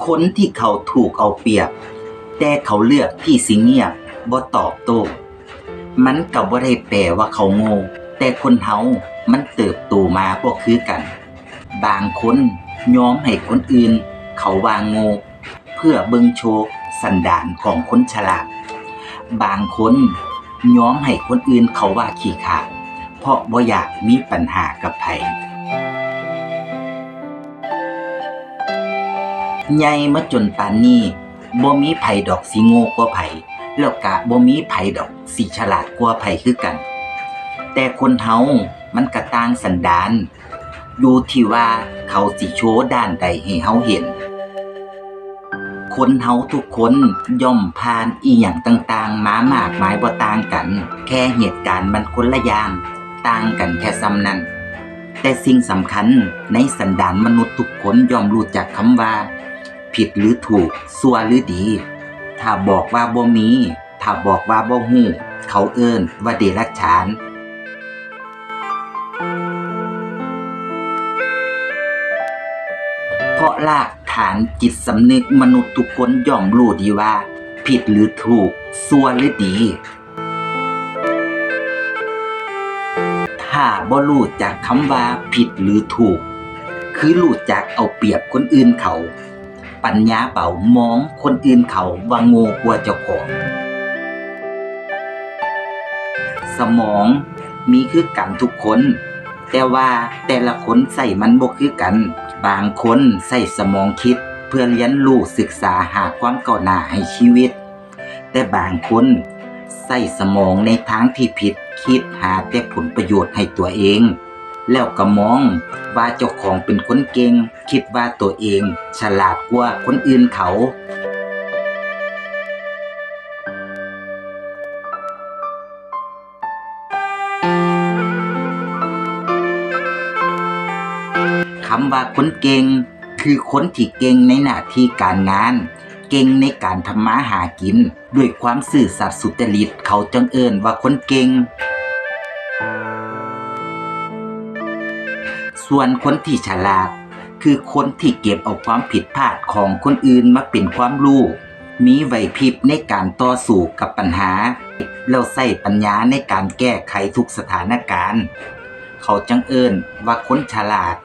ຄົນທີ່ເຂົາຖືກເອົາປຽບ ແຕ່ເຂົາເລືອກທີ່ຊິງຽບ ບໍ່ຕອບໂຕ້ ມັນກໍບໍ່ໄດ້ແປວ່າເຂົາໂງ່, ແຕ່ຄົນເຮົາມັນເຕີບໂຕມາບໍ່ຄືກັນ. ບາງຄົນຍອມໃຫ້ຄົນອື່ນເຂົາວ່າໂງ່ ເພື່ອເບິ່ງໂຊສັນດານຂອງຄົນສະຫຼາດ. ບາງຄົນຍອມໃຫ້ຄົນອື່ນເຂົາວ່າຂີ້ຂາດ ເພາະບໍ່ຢາກມີປັນຫາກັບໃຜ. ໃຫຍ່ມາຈົນປານນີ້ ບໍ່ມີໃຜດອກຊິໂງ່ກວ່າໃຜ, ແລ້ວກະບໍ່ມີໃຜດອກຊິສະຫຼາດກວ່າໃຜຄືກັນ. ແຕ່ຄົນເຮົາມັນກະຕ່າງສັນດານ ຢູ່ທີ່ວ່າເຂົາຊິໂຊດ້ານໃດໃຫ້ເຮົາເຫັນ. ຄົນເຮົາທຸກຄົນຍ່ອມຜ່ານອີ່ຫຍັງຕ່າງໆມາມາກມາຍບໍ່ຕ່າງກັນ, ແຄ່ເຫດການມັນຄົນລະຢ່າງ, ຕ່າງກັນແຄ່ສ່ຳນັ້ນ. ແຕ່ສິ່ງສຳຄັນໃນສັນດານມະນຸດທຸກຄົນຍ່ອມຮູ້ຈັກຄຳວ່າຜິດຫຼືຖືກ, ຊົ່ວຫຼືດີ. ຖ້າບອກວ່າບໍ່ມີ, ຖ້າບອກວ່າບໍ່ຮູ້, ເຂົາເອີ້ນວ່າເດລັດສານ. ເພາະລາກຖານຈິດສຳນຶກມະນຸດທຸກຄົນຍ່ອມຮູ້ດີວ່າຜິດຫຼືຖືກ, ຊົ່ວຫຼືດີ. ຖ້າບໍ່ຮູ້ຈັກຄຳວ່າຜິດຫຼືຖືກ, ຄືຮູ້ຈັກເອົາປຽບຄົນອື່ນເຂົາ, ປັນຍາເບົາມອງຄົນອື່ນເຂົາວ່າໂງ່ກວ່າເຈົ້າຂອງ. ສະໝອງມີຄືກັນທຸກຄົນ, ແຕ່ວ່າແຕ່ລະຄົນໃຊ້ມັນບໍ່ຄືກັນ. ບາງຄົນໃຊ້ສະໝອງຄິດເພື່ອຮຽນຮູ້ສຶກສາຫາຄວາມກ້າວໜ້າໃຫ້ຊີວິດ, ແຕ່ບາງຄົນໃຊ້ສະໝອງໃນທາງທີ່ຜິດ, ຄິດຫາແຕ່ຜົນປະໂຫຍດໃຫ້ຕົວເອງ, ແລ້ວກໍມອງວ່າເຈົ້າຂອງເປັນຄົນເກັ່ງ, ຄິດວ່າຕົວເອງສະຫຼາດກວ່າຄົນອື່ນເຂົາ. ຄຳວ່າຄົນເກັ່ງ ຄືຄົນທີ່ເກັ່ງໃນໜ້າທີ່ການງານ, ເກັ່ງໃນການທຳມາຫາກິນ, ດ້ວຍຄວາມຊື່ສັດສຸດຈະລິດ ເຂົາຈຶ່ງເອີ້ນວ່າຄົນເກັ່ງ. ສ່ວນຄົນທີ່ສະຫຼາດ ຄືຄົນທີ່ເກັບເອົາຄວາມຜິດພາດຂອງຄົນອື່ນມາເປັນຄວາມຮູ້, ມີໄຫວພິບໃນການຕໍ່ສູ້ກັບບັນຫາ ແລ້ວໃຊ້ປັນຍາໃນການແກ້ໄຂທຸກສະຖານະການ. ເຂົາຈຶ່ງເອີ້ນວ່າຄົນສະຫຼາດ.